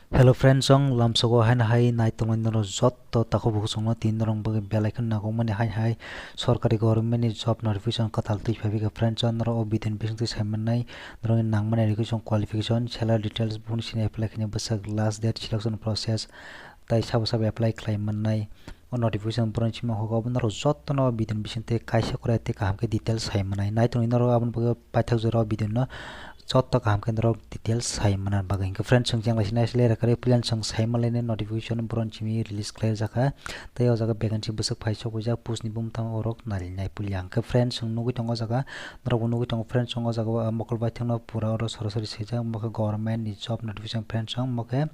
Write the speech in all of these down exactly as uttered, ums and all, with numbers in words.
Hello friends, chwng lamsogo haino hai nai tongnai norok jotto takhuk bukhuk chwngno tini norok bagwi belai kheno nangkukmani hai hai sorkari government ni job notification kwtal twi phaibaikha. Friends, chwng norok o video ni bisingtwi sai mannai, norokni nangmani education qualification, salary details, boni sini apply khaina bwswk, last date, selection process, tai sabo sabo apply khlai mannai. O notification borokni simi hokha obo norok jottono video ni bisingtwi kaisa kore tei kaham khe details sai mannai. Nai tongwi norok aboni bagwi paithak jora o video no jotto kaham khe norok details sai manna bagwi. Hwnkhe friends, chwng chengla sinai sle rakari puilan chwng sai manlaini notification borokni simi release khlai jakha. Tei o jaga vacancy bwswk phai sok wijak post ni bumung tamo orok nailinai puila. Hwnkhe friends, chwng nugwi tongo o jaga, norok bo nugwi tongo friends, chwng o jaga o, ah, mokol baithangno pura oro sorasori swijak, omo khe government ni job notification friends, chwng omo khe,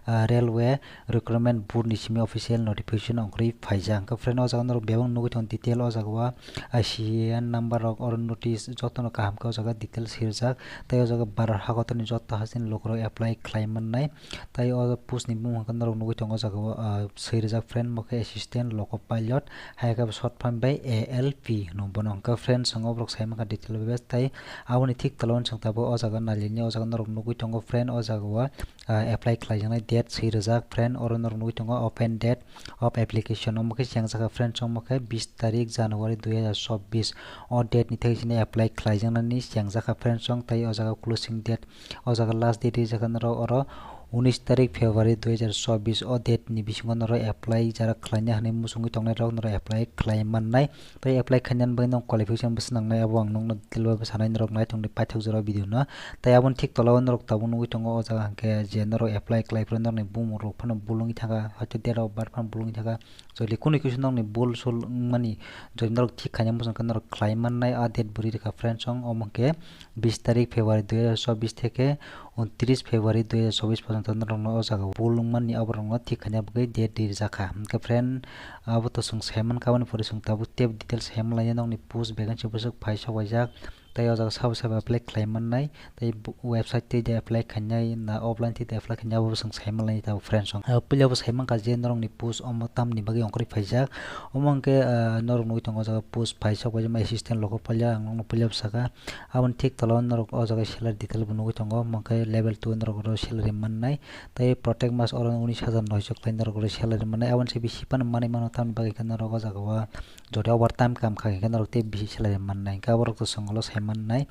ah, railway Recruitment Board ni simi official notification ongkhorwi phaijak. Hwnkhe friend, o jaga norok bebak nugwi tongo detail, o jaga o I C N number rok, oro notice jotono kaham khe o jaga detail swijak. Tei o jaga Bharat hakotorni joto hasteni lukurok apply khlai mannai. Tei o post ni bumung hwnkhe norok nugwi tongo o jaga o, ah, swijak friend, omo khe assistant loco pilot, hai khe short form bai A L P hwno bono. Hwnkhe friend, chwng oborok sai mankha detail bai tei aboni thik tola o chwng tabuk o jaga nailaini o jaga norok nugwi tongo friend, o jaga o ah, apply khlaijaknai date swi rijak friend, oro norok nugwi tongo open date of application, omo khe chengjakha friends, omo khe bis tarik January dui hajar chobbish, o date ni thai sini apply khlaijaknani chengjakha friends, chwng tei o jaga closing date, o jaga last date rijak norok oro unis tarik February dui hajar chobbish, o date ni bisingo norok apply jara khlaina hinwi muchungwi tongnai rok norok apply khlai mannai. Tei apply khainani bagwi nwng qualification bwswk nangnai, abo ang nwngno detail bai sanai, norok nai tongdi paithak jora video no. Tei aboni thik tola o norok tabuk nugwi tongo o jaga hwnkhe je norok apply khlai phuru norokni bumung rok phano bul wngwi thangkha, hoito date of birth phano bul wngwi thangkha, joli kunu kisa norokni bul sul wngmani joli norok thik khaina muchung khe norok khlai mannai. A date bwrwi rwkha friends, chwng omo hwnkhe bis tarik February dui hajar chobbish theke untris February dui hajar chobbish porjonto norokno o jaga bul wngmani, aborokno thik khaina bagwi date ri rwjakha. Hwnkhe friend, abo to chwng sai mankha, aboni pore chwng tabuk tei details sai manlainai, nokni post vacancy bwswk phai sok waijak, tei o jaga sabo sabo apply khlai mannai, tei bo-, website twi de apply khainai na offline twi de apply khainai, abo chwng sai manlainai tabuk friends. Chwng, ah, puila bo sai mankha je norokni post omo tamni bagwi ongkhorwi phaijak, omo hwnkhe, ah, norok nugwi tongo o jaga post phai sok waijak assistant loco pilot, ang nokno puila bo sakha. Aboni thik tola o norok o jaga salary detail bo nugwi tongo, omo khe level two norok oro salary mannai, tei protek mas oro unis hajar noisho khlai norok oro salary mannai. Aboni se bisi phano manwi mano, tamni bagwi khe norok o jaga o jodi overtime kam kha khe norok tei bisi salary mannai, hwnkhe aborok to chwng ulo sai mannai.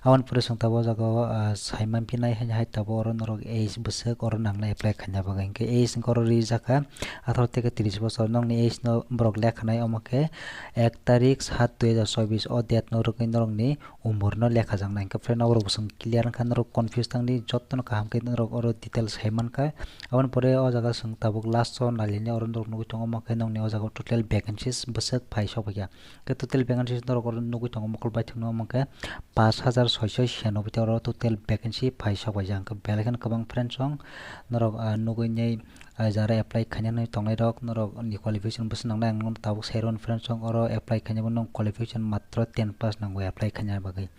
Aboni pore chwng tabuk o jaga o, ah, sai manphinai haino hai tabuk oro norok age bwswk oro nangnai apply khaina bagwi, hwnkhe age wngkha oro rijak kha atharo theke tris bosor, nokni age no borok lekha nai, omo khe ek tarik sat dui hajar chobbish o date no rwgwi norokni umor no lekha jaknai. Hwnkhe friend, aborok bo chwng clear wngkha, norok confuse tangdi, jotono kaham khe norok oro details sai mankha. Aboni pore o jaga chwng tabuk last o nalini oro norok nugwi tongo, omo khe nokni o jaga total vacancies bwswk phai sok phaikha. Khe total vacancies norok oro nugwi tongo mokol baithangno, omo khe pash hajar soisho siyanoboi ta oro total vacancy phai sok phaijak. Hwnkhe belai kheno kwbang friends, chwng norok, ah, nugwi nai, ah, jara apply khainani tongnai rok, norok ni qualification bwswk nangnai, ang nono tabuk sai rw friends, chwng oro apply khainani bo nwng qualification matro ten pass nango apply khaina bagwi.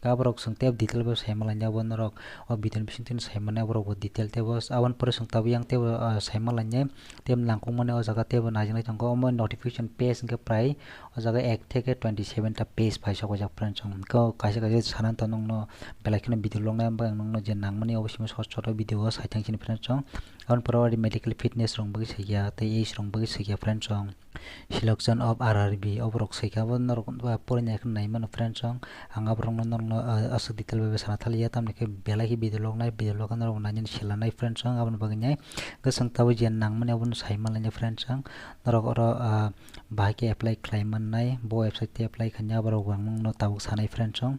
Khe aborok chwng tei detail bo sai manlainai, abo norok o video ni bisingtwi sai mannai, aborok bo detail tei bo aboni pore chwng tabuk yang tei bo, ah, sai manlainai, tei nangkukmani o jaga tei bo naijaknai tongo, omo notification page hwnkhe prai o jaga ek theke twenty seven ta page phai sok waijak friends, chwng khe kaisa kaisa sana to nwngno belai kheno video lognai, ang nokno je nangmani obo simi short short o video o sai thang sini friends, chwng. Aboni pore oro medical fitness rok bagwi saiya, tei age rok bagwi saiya friends, chwng selection of R R B oborok saiya, abo norok porina khe nai mano friends, chwng. Ang aborokno norokno, ah, aswk detail bai sana thaliya, tamni khe belai khe video lognai, video logna norok nainani silanai friends, chwng. Aboni bagwi nai khe chwng tabuk je nangmani abono sai manlainai friends, chwng. Norok oro, ah, bahai khe apply khlai mannai, bo website tei apply khaina aborok bo ang nokno tabuk sanai friends, chwng.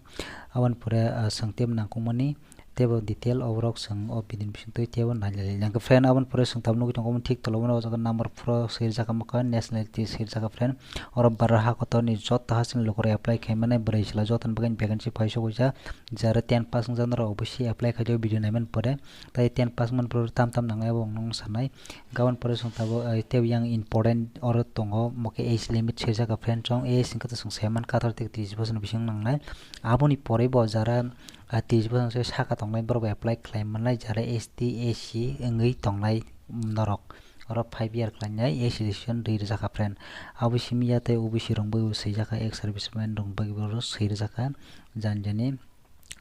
Aboni pore, ah, chwng tei nangkukmani teibo detail oborok chwng o video ni bisingtwi teibo nailailaina. Hwnkhe friend, aboni pore chwng tabuk nugwi tongo, omo thik tola o jaga number four o swijak, omo khe nationality swijak friend. Oro Bharat hakotorni joto hasteni lukurok apply khai mannai, bwrwi chwla jotoni bagwi vacancy phai sok waijak. Jara ten pass wngjak norok obviously apply khai di o video naimani pore. Tai ten pass wngmani pore tam tam nangnai abo ang nokno sanai. Hwnkhe aboni pore chwng tabuk, eh, teibo yang important oro tongo, omo khe age limit swijak friend, chwng age hwnkhe to chwng sai mankha atharo theke tris bochorni bising nangnai. Aboni pore bo jara ah, tris bochor se saka tongnai borok apply khlai mannai, jara S T, S C wngwi tongnai norok. Oro five year khlainai S C registration ri rwjakha friend. Abo simi ya tei O B C rok bagwi bo swijakha, ex serviceman rok bagwi bo swi rwjakha. Jani jani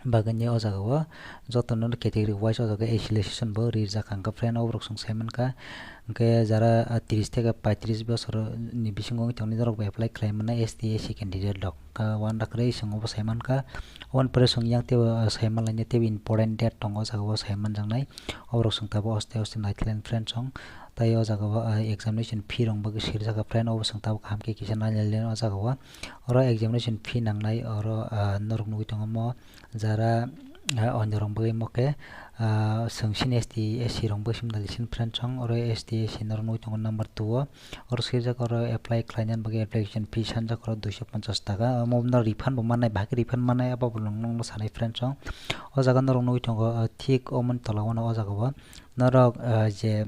bagwi o jaga o joto no category wise o jaga A C legislation bo rijak ang kha friend, oborok chwng sai mankha. Hwnkhe jara, ah, tris theke paitris bosor ni bisingo wngwi tongni norok bo apply khlai mannai S T, S C candidate rok. Ka wan dakhre chwng obo sai mankha. Oboni pore chwng yang teibo, ah, sai manlainai teibo important date tongo o jaga o sai manjaknai. Oborok chwng tabuk oste oste naikhlai friend chwng. Tai o jaga o, ah, examination fee rok bagwi swijak kha friend, obo chwng tabuk kaham khe kisa nailailen o jaga o. Oro examination fee nangnai, oro, ah, norok nugwi tongo mo jara, ah, onyo rok bagwi mo khe, ah, chwng sini S T, S C rok bagwi simna lisin friend chwng, oro S T, S C norok nugwi tongo number two o. Oro swijak oro apply khlaina bagwi application fee sanjak oro duiso ponchas taka. Omo no refund bo mannai, bahai khe refund mannai, abo bo nong nong sanai friend chwng. O jaga norok nugwi tongo, ah, thik omoni tola o no o jaga o norok, ah, je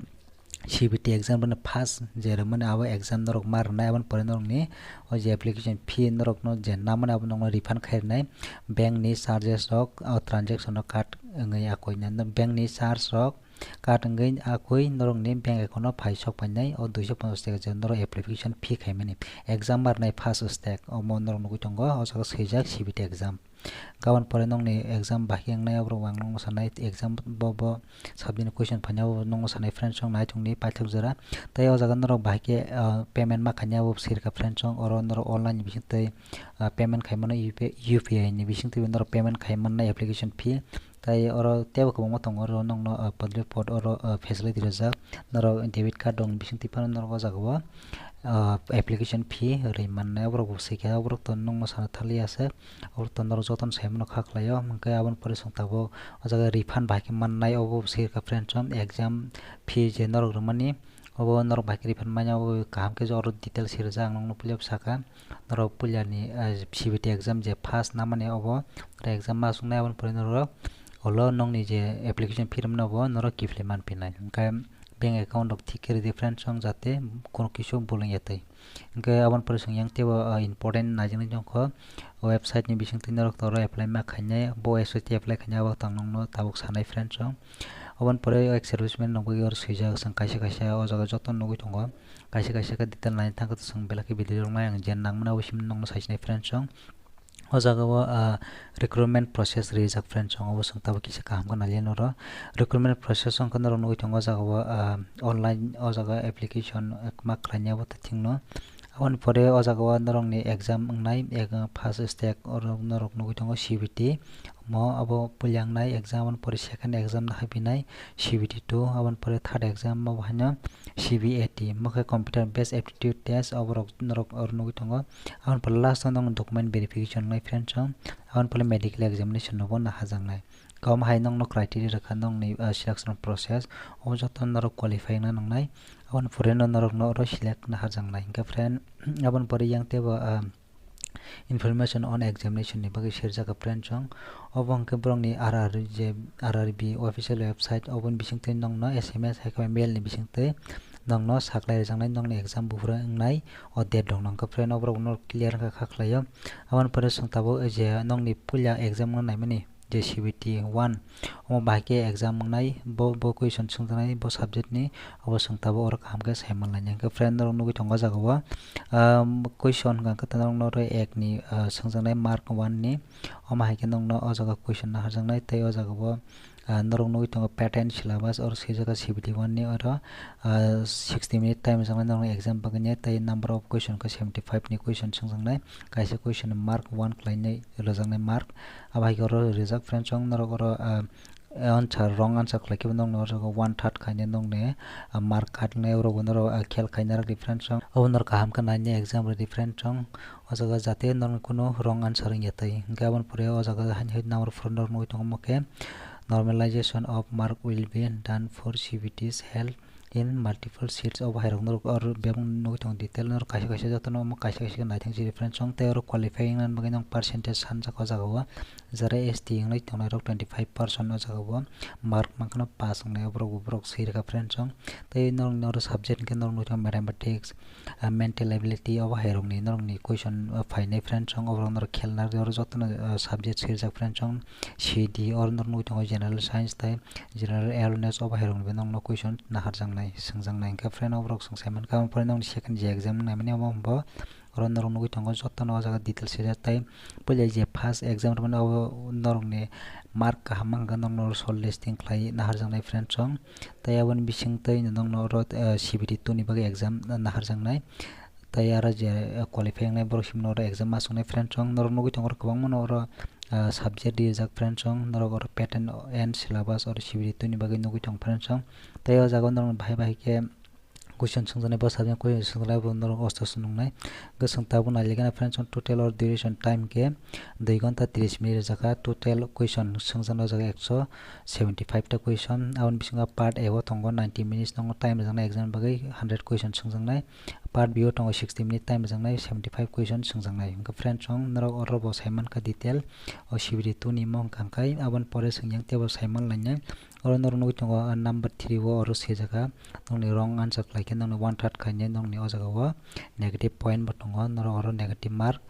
C B T exam rwna first je rwmani abo exam norok ma rwnai, aboni pore norokni o je application fee norokno je namani abo norokno refund khai rwnai. Bank ni charges rok o transaction o cut wngwi akoi na, bank ni charge rok cut wngwi akoi norokni bank account o phai sok painai o duiso ponchas taka je norok application fee khaimani exam ma rwnai first step, omo norok nugwi tongo o jaga swijak C B T exam. Gabon pore nokni exam bahai khe wngnai, aborok ang nokno sanai exam bo, bo subject ni question phaina bo nokno sanai friend chwng naithokni paithak jora. Tei o jaga norok bahai khe, ah, payment ma khaina bo sirka friend chwng, oro norok online ni bising twi, ah, payment khai mano U P I, U P I ni bising twi norok payment khai mannai application fee. Tai oro teibo kwbangma tongo, oro nokno, ah, public port oro, ah, facility rijak, norok debit card rok ni bising twi phano norok o jaga o, ah, application fee rwi mannai, aborok bo swi khe aborok to nokno sana thaliya se. Oro to norok jotono sai mano kha khlai o, hwnkhe aboni pore chwng tabuk o jaga refund bahai khe mannai, obo swi rwkha friend chwng exam fee je norok rwmani, obo norok bahai khe refund manya, obo kaham khe oro details swi rwjak, ang nokno puila saka norok puila ni, ah, C B T exam je first namani obo exam ma swngnai, aboni pore norok olo nokni je application fee rwmani obo norok kiphilwi manphinai, hwnkhe bank account rok thik khe rwdi friend chwng jate kono kisu bolong ya tei. Hwnkhe aboni pore chwng yang teibo, ah, important naijaknai jongkho website ni bising twi norok toro apply ma khainai, bo website twi apply khainai abo tang nokno tabuk sanai friend chwng. Aboni pore ex serviceman rok bagwi oro swijak, chwng kaisa kaisa o jaga joto nugwi tongo, kaisa kaisa khe detail nai thang khe chwng belai khe video rok nai ang je nangmani abo simi nokno saisinai friend chwng. O jaga o, ah, recruitment process rijak friend chwng, obo chwng tabuk kisa kaham khe nailen oro. Recruitment process wngkha norok nugwi tongo o jaga o, ah, online o jaga application ma khlainai abo thikno. Aboni pore o jaga o norokni exam wngnai, ek, first stage oro norok nugwi tongo C B T, mo abo puila wngnai exam, aboni pore second exam no hapinai C B T two, aboni pore third exam obo haino C B A T, mo khe computer based aptitude test, oborok norok oro nugwi tongo. Aboni pore last o nokni document verification wngnai friend chwng, aboni pore medical examination no bo naharjaknai. Kwbangma hai nokno criteria rwkha nokni, ah, selection process, obo joto norok qualify wngna nangnai, aboni pore no norokno oro select naharjaknai. Hwnkhe friend, aboni pore yang teibo, ah, information on examination ni bagwi swijak kha friend chwng. Obo hwnkhe borokni R R je R R B official website, oboni bisingtwi nokno S M S hai khe mail ni bisingtwi nokno saklai rwjaknai nokni exam buphuru wngnai o date rokno. Hwnkhe friend, oborok no clear wngkha kha khlaio. Aboni pore chwng tabuk je nokni puila exam no naimani je C B T one, omo bahai khe exam wngnai, bo, bo question swngjaknai bo subject ni, obo chwng tabuk oro kaham khe sai manlainai. Hwnkhe friend, norok nugwi tongo o jaga o, um, question hwnkha khe norok no oro ek ni, uh, swngjaknai mark one ni, omo hai khe nokno o jaga question naharjaknai tei o jaga o, ah, norok nugwi tongo pattern syllabus, oro swijak kha C B T one ni oro, ah, sixty minute time rwjaknai norokni exam bagwi tei number of question khe seventy five ni question swngjaknai, kaisa question ni mark one khlainai rwjaknai mark, abo hai khe oro rijak friend chwng norok oro, ah, answer, wrong answer khlai khe bo nokni oro one third khainai nokni, ah, mark cut wngnai, oro bo norok, ah, khel khaina rok different chwng, obo norok kaham khe nainai exam rw different chwng. O jaga jate norokni kunu wrong answer wngya tei. Hwnkhe aboni pore o jaga haino hai number four norok nugwi tongo omo khe normalization of mark will be done for C B Ts held in multiple seats. Obo hai rok norok oro bebak nugwi tongo detail, norok kaisa kaisa jotono omo kaisa kaisa khe naithok si different chwng tei oro qualify wngna bagwi nang percentage sanjak o jaga o. Jara S T wngwi tongnai rok twenty five percent o jaga o mark mankha no pass wngnai, oborok bo borok swi rwkha friend chwng. Tei norokni oro subject hwnkhe norok nugwi tongo mathematics, ah, mental ability, obo hai rokni norokni question, ah, phainai friend chwng, oborok norok khel narwkdi, oro jotono, ah, subject swijak friend chwng, C D, oro norok nugwi tongo general science tei general awareness, obo hai rokni bai norokno question naharjaknai, swngjaknai. Hwnkhe friend, oborok chwng sai mankha, omo pore norokni second je exam naimani omo hwnba Oro norok nugwi tongo jotono o jaga details swijak, tei puila je first exam rwmani abo norokni mark kaham wngkha, norokno short listing khlai naharjaknai friends rok. Tei aboni bising tei norokno oro, eh, C B T two ni bagwi exam naharjaknai. Tei aro je, eh, qualify wngnai borok simi oro exam ma songnai friends rok. Norok nugwi tongo oro kwbangma no oro, ah, subject rijak friends rok. Norok oro pattern and syllabus oro C B T two ni bagwi nugwi tongo friends rok. Tei o jaga o norok bahai bahai khe question swngjaknai, bo subject question swngjaknai, bo norok osto se nungnai. Hwnkhe chwng tabuk nailikha na friends, total or duration time khe dui ghonta tris minute rijak kha. Total question swngjaknai o jaga ekso seventy five ta question. Aboni bisingo part A o tongo ninety minutes tongo time rijaknai exam bagwi, hundred question swngjaknai. Part B o tongo sixty minute time rijaknai, seventy five question swngjaknai. Hwnkhe friends, chwng norok oro bo sai mankha detail o C B T two ni mung kangkhai, aboni pore chwng yang teibo sai manlainai. Oro norok nugwi tongo, ah, number three o oro swijak kha. Nokni wrong answer khlai khe nokni one third khainai, nokni o jaga o negative point bo tongo, norok oro negative mark,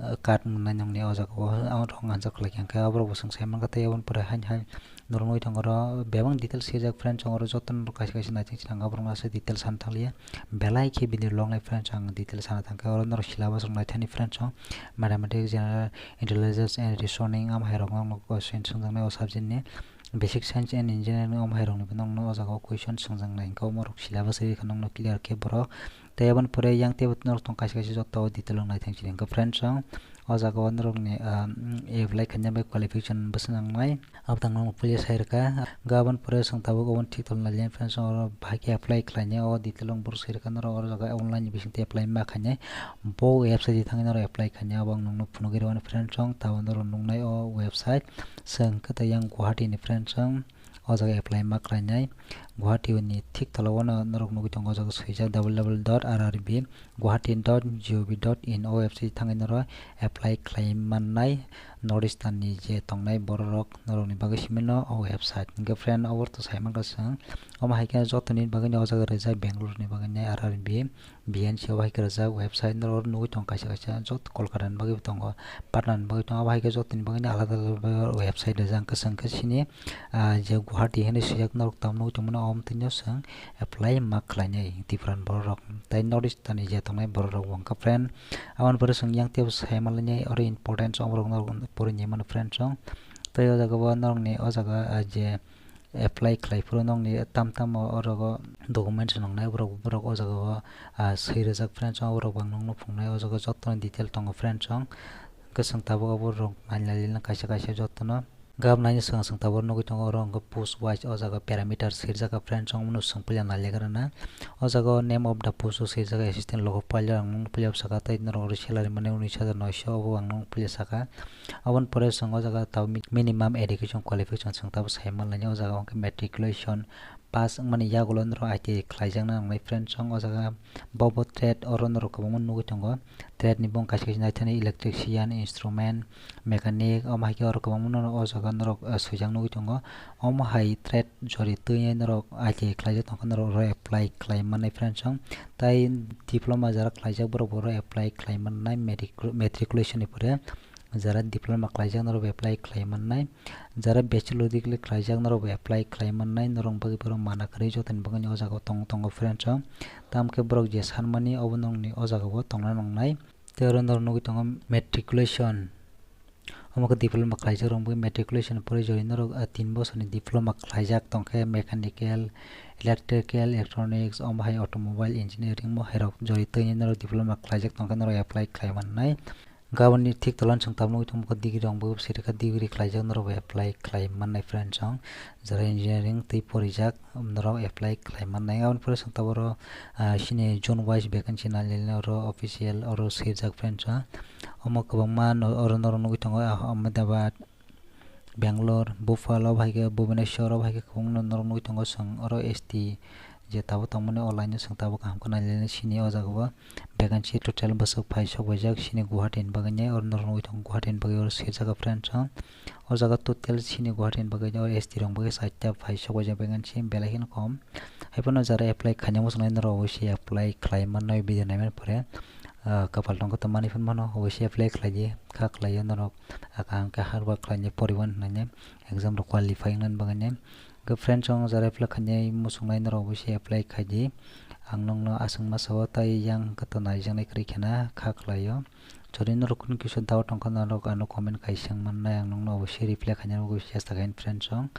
ah, cut wngnai nokni o jaga o, ah, wrong answer khlai khe. Hwnkhe aborok bo chwng sai mankha, tei aboni pore haino hai norok nugwi tongo oro bebak details swijak friends, chwng oro jotono norok kaisa kaisa naithok sinang, aborok no aswk details sana thanglia. Belai khe video lognai friends, ang details sana thangkhe oro norok syllabus rok naithani friends, chwng mathematics, general intelligence and reasoning, am hai rok no question swngjaknai o subject ni. Basic Science and Engineering, omo hai rokni bo nokno o jaga o question swngjaknai, hwnkhe omo rok syllabus rikha nokno clear khe borok. Tei aboni pore yang teibo norok tong kaisa kaisa joto o detail o naithang sini. Hwnkhe friends, o jaga o norokni, ah, apply khaina bai qualification bwswk nangnai, abo tang nokno puila sai rwkha. Hwnkhe aboni pore chwng tabuk obo thik tongna liya friends, oro bahai khe apply khlainai o detail o borok sai rwkha norok, oro jaga online ni bising twi apply ma khainai. Bo website thangwi norok apply khainai, abo ang nokno phunugwi rwmani friends, tabuk norok nuknai o website. Chwng khe tei yang Guwahati ni friends, chwng o jaga apply ma khlainai. Guwahati ni thik tola o no norok nugwi tongo, o jaga swijak W W W dot R R B Guwahati dot G O V dot in, o website thangwi norok apply khlai mannai. North Eastern ni je tongnai borok rok norok ni bagwi simi no o website. Hwnkhe friend, obo to sai mankha chwng, omo hai khe jotoni bagwi no o jaga rijak, Bangalore ni bagwi no R R B B N C, obo hai khe rijak website, norok nugwi tongo kaisa kaisa, joto Kolkata ni bagwi bo tongo, Patna ni bagwi tongo, obo hai khe jotoni bagwi no alada alada website rijak. Hwnkhe chwng khe chini, ah, je Guwahati hinwi swijak norok tamo nugwi tongmani, omo twi no chwng apply ma khlainai Tripura ni borok rok tei North Eastern ni je tongnai borok rok bo. Hwnkhe friend, aboni pore chwng yang teibo sai manlainai, oro importance omo rok norok porinai mano friend chwng. Tei o jaga bo norokni o jaga, ah, je apply khlai phuru nokni tam tam o oro o documents nongnai, borok, borok o jaga o, ah, swi rijak friends, o borok bo ang nokno phunuknai, o jaga o jotono detail tongo friends, o hwnkhe chwng tabuk abo rok naina lina kaisa kaisa jotono. Gab naina swkang chwng tabuk nugwi tongo, oro hwnkhe post wise o jaga parameter swi rijak kha friends, o hwnwi chwng puila nai lekha rwna. O jaga o name of the post o swi rijak kha assistant logo pilot, ang nokno puila saka, tei norok salary mani unis hajar noisho, obo ang nokno puila saka. Aboni pore chwng o jaga tabuk mi-, minimum education qualification chwng tabuk sai manlainai, o jaga hwnkhe matriculation pass wngmani yagulo norok I T I khlaijakna nangnai friends, chwng o jaga bo bo trade oro norok kwbangma nugwi tongo. Trade ni bung kaisa kaisa naithani electrician, instrument, mechanic, omo hai khe oro kwbangma no o jaga norok, eh, swijak nugwi tongo. Omo hai trade jori twi norok I T I khlaijak tongkha, norok oro apply khlai mannai friends, chwng. Tai diploma jara khlaijak borok bo oro apply khlai mannai, matricu-, matriculation ni pore. Jara diploma khlaijak norok bo apply khlai mannai, jara bachelor degree khlaijak norok bo apply khlai mannai, norok bagwi borok mana kwrwi jotoni bagwi o jaga o tong tongo friends o. Tamo khe borok je sanmani obo norokni o jaga o tongna nangnai. Tei oro norok nugwi tongo matriculation, omo khe diploma khlaijak rok wngwi matriculation pore jori norok, ah, tin bosorni diploma khlaijak tongkhe mechanical, electrical, electronics, omo hai automobile engineering mo hai rok jori twi norok diploma khlaijak tongkhe norok apply khlai mannai. Gaboni thik tola chwng tabuk nugwi tongo, degree rok bo sirikha, degree khlaijak norok bo apply khlai mannai friends, chwng jara engineering twi porijak norok apply khlai mannai. Aboni pore chwng tabuk oro, ah, chini zone wise vacancy nai oro official oro swijak friends, chwng omo kwbangma no-, oro norok nugwi tongo, ah, Ahmedabad, Bangalore, Bhopal, obo hai khe Bhubaneswar, obo hai khe kwbangma norok nugwi tongo chwng oro S T je tabuk tongmani o line o chwng tabuk kaham khe nai le sini o jaga o vacancy total bwswk phai sok baijak sini Guwahati ni bagwi nai oro norok nugwi tongo Guwahati ni bagwi oro swijak friends o. O jaga total sini Guwahati ni bagwi oro S T rok bagwi chaita phai sok baijak vacancy belai kheno kom. Haiphano jara apply khaina muchungnai norok oboise apply khlai mannai video naimani pore, ah, kwpal tongkhe tongmani phano mano oboise apply khlai di kha khlai o norok. Kaham khe hard work khlainai poriban hwnwi exam rok qualify wngnani bagwi. Hwnkhe friends, chwng jara apply khainai muchungnai norok bo se apply khai di. Ang nokno aswk masa o tai yang kato naijaknai kwrwi khena kha khlaio. Jodi norok kunu kisa doubt tongkha norok ano comment kaisa wng mannai, ang nokno obosai reply khaina bagwi chesta khaini friends rok.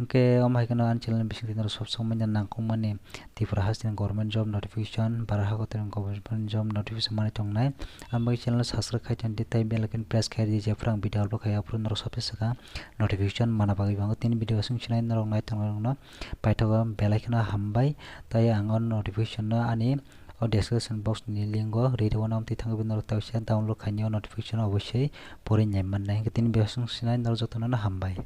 Hwnkhe omo hai kheno ani channel ni bisingtwi norok sob somoi nangkukmani Tripura hasteni government job notification, Bharat hakotorni government job notification manwi tongnai. Ang bai channel subscribe khai tongdi tai bell icon press khai di, jephru ang video upload khai aphuru norok sob se swkang notification mana bagwi bango. Tini video aswk sinai norok nai tongnai rokno paithago belai kheno hambai. Tai ang o notification no ani o description box ni link o rwi rwo, nang twi thangwi norok ta uaisa download khainai o notification obosai pori nai mannai. Hwnkhe tini video aswk sinai norok jotono no hambai.